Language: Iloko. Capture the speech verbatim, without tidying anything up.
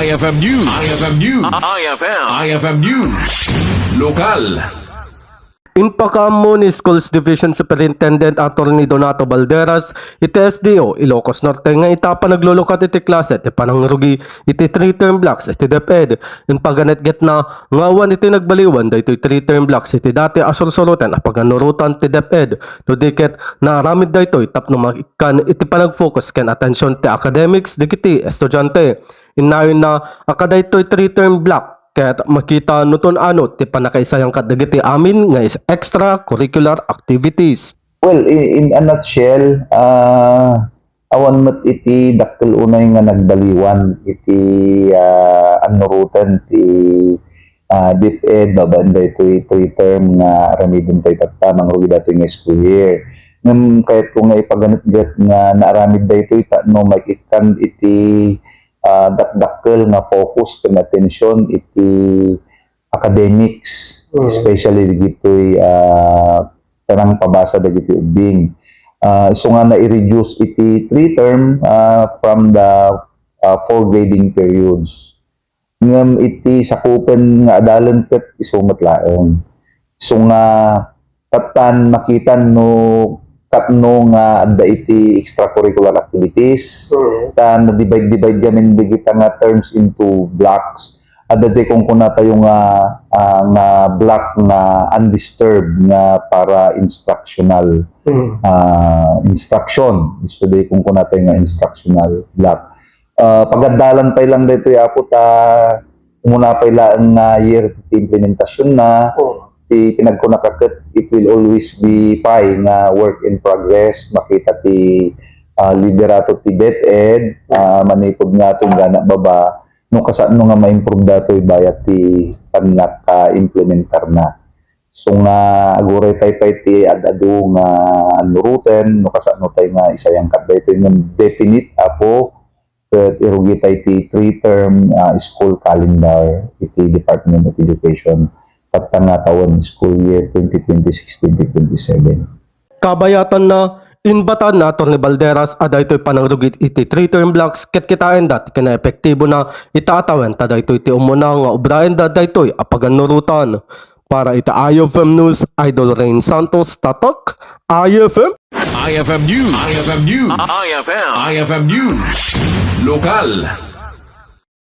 I F M News. I F M News. I F M. I F M News. Lokal. Impakaammo ni Schools Division Superintendent Attorney Donato Balderas iti S D O Ilocos Norte nga ita panaglulukat iti klase ti panangrugi iti three-term blocks iti DepEd. Impaganetgetna nga awan iti nagbaliwan daytoy three-term blocks iti dati a sursuroten a pagannurotan ti DepEd, no di ket naaramid daytoy tapno maikkan iti panagfocus ken atensyon ti academics dagiti estudiante. Innayon na a kadaytoy three-term block ket makita no tun-ano ti pannakaisayangkat dagiti amin nga is-, extracurricular activities. Well, in, in a nutshell, ah, awan met iti dakkel unay nga nagbaliwan iti, ah, annuroten ti, ah, DepEd babaen daytoy three-term nga aramiden tayo tatta, mangrugi daytoy nga school year. Ngem kayatko nga ipaganetget nga naaramid daytoy tapno maikkan iti, ah, dakdakkel nga focus ken atensyon iti academics, Mm. especially dagitoy, ah, panangpabasa dagiti ubbing. Ah, isu nga nai-reduce iti three-term, ah, from the, ah, four grading periods. Ngem iti sakupen nga adalen ket isu met laeng. Isu nga tattan makitan no katno nga adda iti extracurricular activities. Mm. Ta na-divide-divide gamin dagita nga terms into blocks. Adda ti kunkunatayo nga, ah, nga block nga undisturbed nga para instructional, Mm. ah, instruction. Isu di kunkunatayo nga instructional block. Ah, pagaddalan pay lang daytoy, Apo, ta umuna pay laeng nga year ti implementasyon na. Oh. Ti pinagkunaka ket, it will always be pay nga work in progress. Makita ti, ah, liderato ti DepEd, ah, manipud nga tunggana baba, no kasano nga ma-improve datoy bayat ti pannaka-implementar na. So nga aguray tay pay ti ad-adu nga annuroten, no kasano tay nga isayangkat daytoy ngem definite, Apo, ket irugi tay ti three-term, ah, school calendar iti Department of Education tatta nga tawen, school year twenty twenty-six, twenty twenty-seven. Kabayatanna, inbatan ni Attorney Balderas a daytoy panangrugi iti three-term blocks ket kitaenda ti kinaepektibona iti atawen ta daytoy ti umuna nga obraenda daytoy a pagannurotan. Para iti I F M News, Idol Rain Santos, Tatak, I F M. I F M News. I F M News. I F M. I F M News. Lokal.